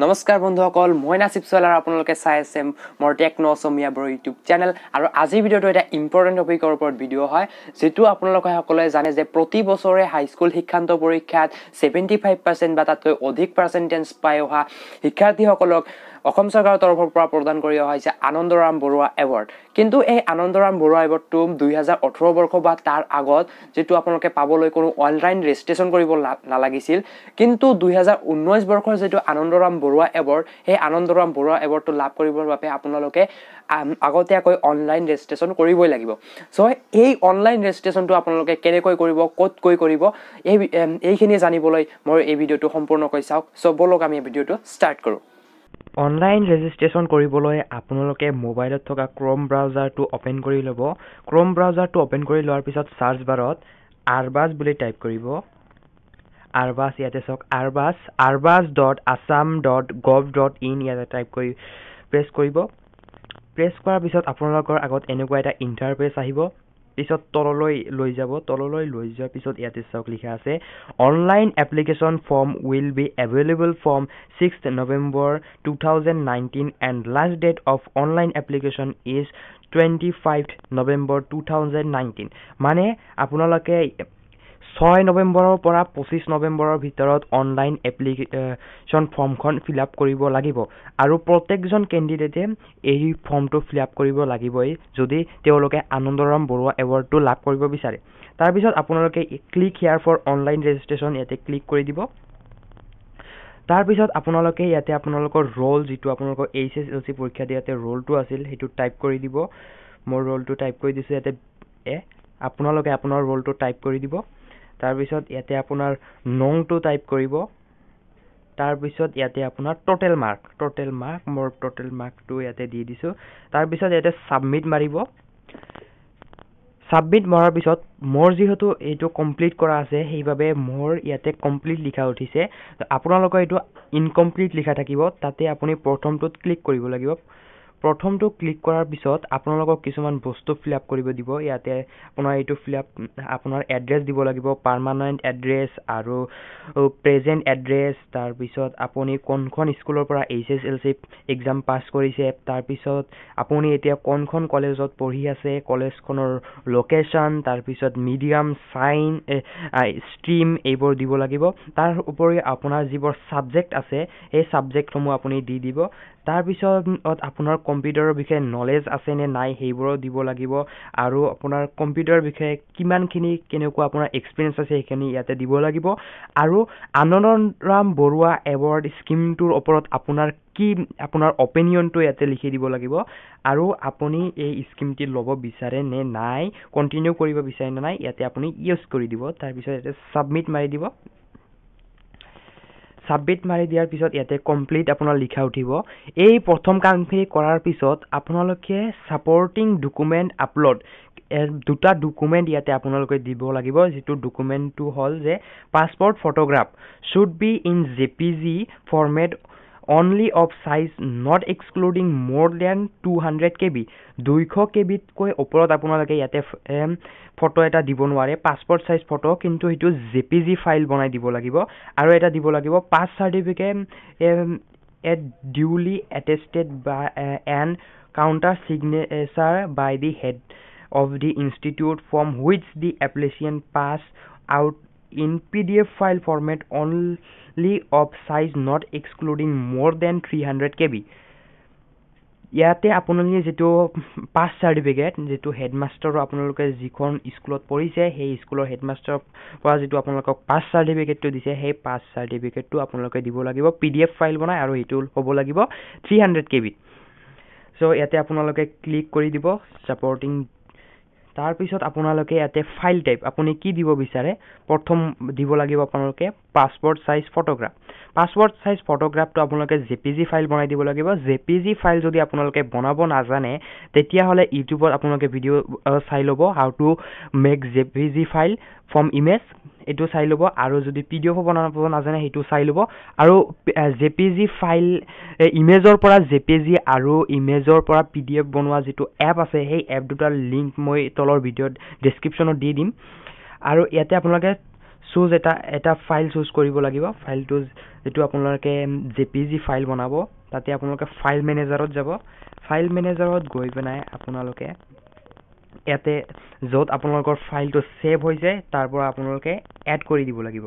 নমস্কাৰ বন্ধুসকল, মই নাচিব চলাৰ, আপোনালোকে চাই আছে মোৰ টেকন' অসমীয়া বড়ো ইউটিউব চেনেল। আৰু আজিৰ ভিডিঅ'টো এটা ইম্পৰ্টেণ্ট টপিকৰ ওপৰত ভিডিঅ' হয়, যিটো আপোনালোকে সকলোৱে জানে যে প্ৰতি বছৰে হাইস্কুল শিক্ষান্ত পৰীক্ষাত 75% বা তাতকৈ অধিক পাৰ্চেণ্টেজ পাই অহা শিক্ষাৰ্থীসকলক অসম চৰকাৰৰ তৰফৰ পৰা প্ৰদান কৰি অহা হৈছে আনন্দৰাম বৰুৱা এৱাৰ্ড। কিন্তু এই আনন্দৰাম বৰুৱা এৱাৰ্ডটো 2018 বৰ্ষ বা তাৰ আগত যিটো আপোনালোকে পাবলৈ কোনো অনলাইন ৰেজিষ্ট্ৰেশ্যন কৰিব নালাগিছিল, কিন্তু 2019 বৰ্ষৰ যিটো আনন্দৰাম বৰুৱা এৱাৰ্ড, সেই আনন্দৰাম বৰুৱা এৱাৰ্ডটো লাভ কৰিবৰ বাবে আপোনালোকে আগতীয়াকৈ অনলাইন ৰেজিষ্ট্ৰেশ্যন কৰিবই লাগিব। চ' এই অনলাইন ৰেজিষ্ট্ৰেশ্যনটো আপোনালোকে কেনেকৈ কৰিব, ক'ত গৈ কৰিব, এইখিনি জানিবলৈ মই এই ভিডিঅ'টো সম্পূৰ্ণকৈ চাওক। চ' ব'লক আমি এই ভিডিঅ'টো ষ্টাৰ্ট কৰোঁ। অনলাইন ৰেজিষ্ট্ৰেশ্যন কৰিবলৈ আপোনালোকে মোবাইলত থকা ক্ৰ'ম ব্ৰাউজাৰটো অ'পেন কৰি ল'ব। ক্ৰ'ম ব্ৰাউজাৰটো অ'পেন কৰি লোৱাৰ পিছত চাৰ্চ বাৰত আৰবাছ বুলি টাইপ কৰিব। আৰবাছ, ইয়াতে চাওক আৰবাছ, arbas.assam.gov.in ইয়াতে টাইপ কৰি প্ৰেছ কৰিব। প্ৰেছ কৰাৰ পিছত আপোনালোকৰ আগত এনেকুৱা এটা ইণ্টাৰফেচ আহিব। পিছত তললৈ লৈ যাব। তললৈ লৈ যোৱাৰ পিছত ইয়াতে চাওক লিখা আছে online application form will be available from 6 November 2019 and last date of online application is 25 November 2019। মানে আপোনালোকে 6 নৱেম্বৰৰ পৰা 25 নৱেম্বৰৰ ভিতৰত অনলাইন এপ্লিকেশ্যন ফৰ্মখন ফিল আপ কৰিব লাগিব আৰু প্ৰত্যেকজন কেণ্ডিডেটে এই ফৰ্মটো ফিল আপ কৰিব লাগিবই যদি তেওঁলোকে আনন্দৰাম বৰুৱা এৱাৰ্ডটো লাভ কৰিব বিচাৰে। তাৰপিছত আপোনালোকে click here for online registration ইয়াতে ক্লিক কৰি দিব। তাৰপিছত আপোনালোকে ইয়াতে আপোনালোকৰ ৰোল, যিটো আপোনালোকৰ HSLC পৰীক্ষা দিয়াতে ৰোলটো আছিল, সেইটো টাইপ কৰি দিব। মই ৰোলটো টাইপ কৰি দিছোঁ ইয়াতে, আপোনালোকে আপোনাৰ ৰোলটো টাইপ কৰি দিব। তাৰপিছত ইয়াতে আপোনাৰ নংটো টাইপ কৰিব। তাৰপিছত ইয়াতে আপোনাৰ টোটেল মাৰ্ক, টোটেল মাৰ্ক, মোৰ টোটেল মাৰ্কটো ইয়াতে দি দিছোঁ। তাৰপিছত ইয়াতে ছাবমিট মাৰিব। ছাবমিট মৰাৰ পিছত মোৰ যিহেতু এইটো কমপ্লিট কৰা আছে, সেইবাবে মোৰ ইয়াতে কমপ্লিট লিখা উঠিছে। আপোনালোকৰ এইটো ইনকমপ্লিট লিখা থাকিব, তাতে আপুনি প্ৰথমটোত ক্লিক কৰিব লাগিব। প্ৰথমটো ক্লিক কৰাৰ পিছত আপোনালোকক কিছুমান বস্তু ফিল আপ কৰিব দিব। ইয়াতে আপোনাৰ এইটো ফিল আপ, আপোনাৰ এড্ৰেছ দিব লাগিব, পাৰ্মানেণ্ট এড্ৰেছ আৰু প্ৰেজেণ্ট এড্ৰেছ। তাৰপিছত আপুনি কোনখন স্কুলৰ পৰা HSLC exam পাছ কৰিছে, তাৰপিছত আপুনি এতিয়া কোনখন কলেজত পঢ়ি আছে, কলেজখনৰ লোকেশ্যন, তাৰপিছত মিডিয়াম, চাইন, ষ্ট্ৰীম এইবোৰ দিব লাগিব। তাৰ উপৰি আপোনাৰ যিবোৰ ছাবজেক্ট আছে সেই ছাবজেক্টসমূহ আপুনি দি দিব। তাৰপিছত আপোনাৰ কম্পিউটাৰৰ বিষয়ে নলেজ আছে নে নাই সেইবোৰো দিব লাগিব, আৰু আপোনাৰ কম্পিউটাৰৰ বিষয়ে কিমানখিনি কেনেকুৱা আপোনাৰ এক্সপিৰিয়েঞ্চ আছে সেইখিনি ইয়াতে দিব লাগিব। আৰু আনন্দৰাম বৰুৱা এৱাৰ্ড স্কীমটোৰ ওপৰত আপোনাৰ কি আপোনাৰ অপিনিয়নটো ইয়াতে লিখি দিব লাগিব, আৰু আপুনি এই স্কীমটি ল'ব বিচাৰে নে নাই, কণ্টিনিউ কৰিব বিচাৰে নে নাই ইয়াতে আপুনি ইউজ কৰি দিব। তাৰপিছত ইয়াতে ছাবমিট মাৰি দিব। ছাবমিট মাৰি দিয়াৰ পিছত ইয়াতে কমপ্লিট আপোনাৰ লিখা উঠিব। এই প্ৰথম কামখিনি কৰাৰ পিছত আপোনালোকে ছাপৰ্টিং ডকুমেণ্ট আপলোড, দুটা ডকুমেণ্ট ইয়াতে আপোনালোকে দিব লাগিব। যিটো ডকুমেণ্টটো হ'ল যে passport photograph should be in JPG format only of size not excluding more than 200 KB। 200 কেবিতকৈ ওপৰত আপোনালোকে ইয়াতে ফটো এটা দিব নোৱাৰে, পাছপৰ্ট চাইজ ফটো, কিন্তু সেইটো JPG file বনাই দিব লাগিব। আৰু এটা দিব লাগিব pass certificate a duly attested by and counter signature by the head of the institute from which the applicant pass out in PDF file format only of size not excluding more than 300 KB। ইয়াতে আপোনালোকে যিটো pass certificate, যিটো হেডমাষ্টাৰৰ, আপোনালোকে যিখন স্কুলত পঢ়িছে সেই স্কুলৰ হেডমাষ্টাৰৰ পৰা যিটো আপোনালোকক পাছ চাৰ্টিফিকেটটো দিছে, সেই পাছ চাৰ্টিফিকেটটো আপোনালোকে দিব লাগিব PDF file বনাই, আৰু সেইটো হ'ব লাগিব 300 কেবিত। চ' ইয়াতে আপোনালোকে ক্লিক কৰি দিব ছাপৰ্টিং। তাৰপিছত আপোনালোকে ইয়াতে ফাইল টাইপ আপুনি কি দিব বিচাৰে, প্ৰথম দিব লাগিব আপোনালোকে passport size photograph. Passport size ফটোগ্ৰাফটো আপোনালোকে JPG file বনাই দিব লাগিব। JPG file যদি আপোনালোকে বনাব নাজানে তেতিয়াহ'লে ইউটিউবত আপোনালোকে ভিডিঅ' চাই ল'ব, how to make JPG file from image, এইটো চাই ল'ব। আৰু যদি PDF বনাব নাজানে সেইটো চাই ল'ব। আৰু JPG file, ইমেজৰ পৰা JPG আৰু ইমেজৰ পৰা PDF বনোৱা যিটো এপ আছে, সেই এপ দুটাৰ লিংক মই তলৰ ভিডিঅ'ত ডেছক্ৰিপশ্যনত দি দিম। আৰু ইয়াতে আপোনালোকে চুজ এটা ফাইল চুজ কৰিব লাগিব। ফাইলটো যিটো আপোনালোকে জেপিজি ফাইল বনাব, তাতে আপোনালোকে ফাইল মেনেজাৰত যাব। ফাইল মেনেজাৰত গৈ পেলাই আপোনালোকে ইয়াতে য'ত আপোনালোকৰ ফাইলটো ছেভ হৈছে তাৰ পৰা আপোনালোকে এড কৰি দিব লাগিব।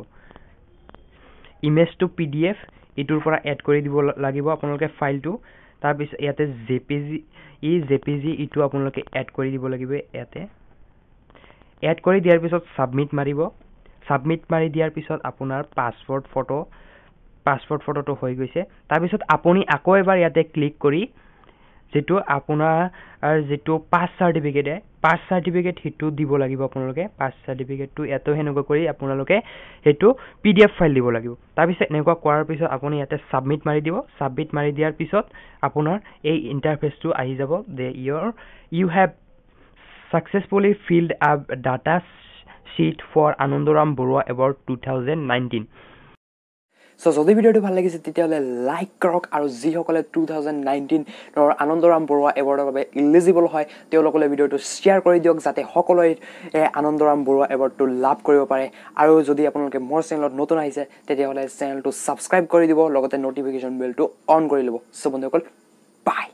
ইমেজটো পিডিএফ এইটোৰ পৰা এড কৰি দিব লাগিব আপোনালোকে ফাইলটো। তাৰপিছত ইয়াতে জেপিজি এইটো আপোনালোকে এড কৰি দিব লাগিব। ইয়াতে এড কৰি দিয়াৰ পিছত ছাবমিট মাৰিব। ছাবমিট মাৰি দিয়াৰ পিছত আপোনাৰ পাছপৰ্ট ফটোটো হৈ গৈছে। তাৰপিছত আপুনি আকৌ এবাৰ ইয়াতে ক্লিক কৰি যিটো আপোনাৰ যিটো পাছ চাৰ্টিফিকেট সেইটো দিব লাগিব আপোনালোকে। পাছ চাৰ্টিফিকেটটো ইয়াতেও সেনেকুৱা কৰি আপোনালোকে সেইটো পিডিএফ ফাইল দিব লাগিব। তাৰপিছত এনেকুৱা কৰাৰ পিছত আপুনি ইয়াতে ছাবমিট মাৰি দিব। ছাবমিট মাৰি দিয়াৰ পিছত আপোনাৰ এই ইণ্টাৰফেচটো আহি যাব যে you have successfully filled up data sheet for Anandaram Barua award 2019। So যদি ভিডিঅ'টো ভাল লাগিছে তেতিয়াহ'লে লাইক কৰক আৰু যিসকলে 2019ৰ আনন্দৰাম বৰুৱা এৱাৰ্ডৰ বাবে ইলিজিবল হয় তেওঁলোকলৈ ভিডিঅ'টো শ্বেয়াৰ কৰি দিয়ক, যাতে সকলোৱে আনন্দৰাম বৰুৱা এৱাৰ্ডটো লাভ কৰিব পাৰে। আৰু যদি আপোনালোকে মোৰ চেনেলত নতুন আহিছে তেতিয়াহ'লে চেনেলটো ছাবস্ক্ৰাইব কৰি দিব, লগতে ন'টিফিকেশ্যন বেলটো অন কৰি ল'ব। চ' বন্ধুসকল, বাই।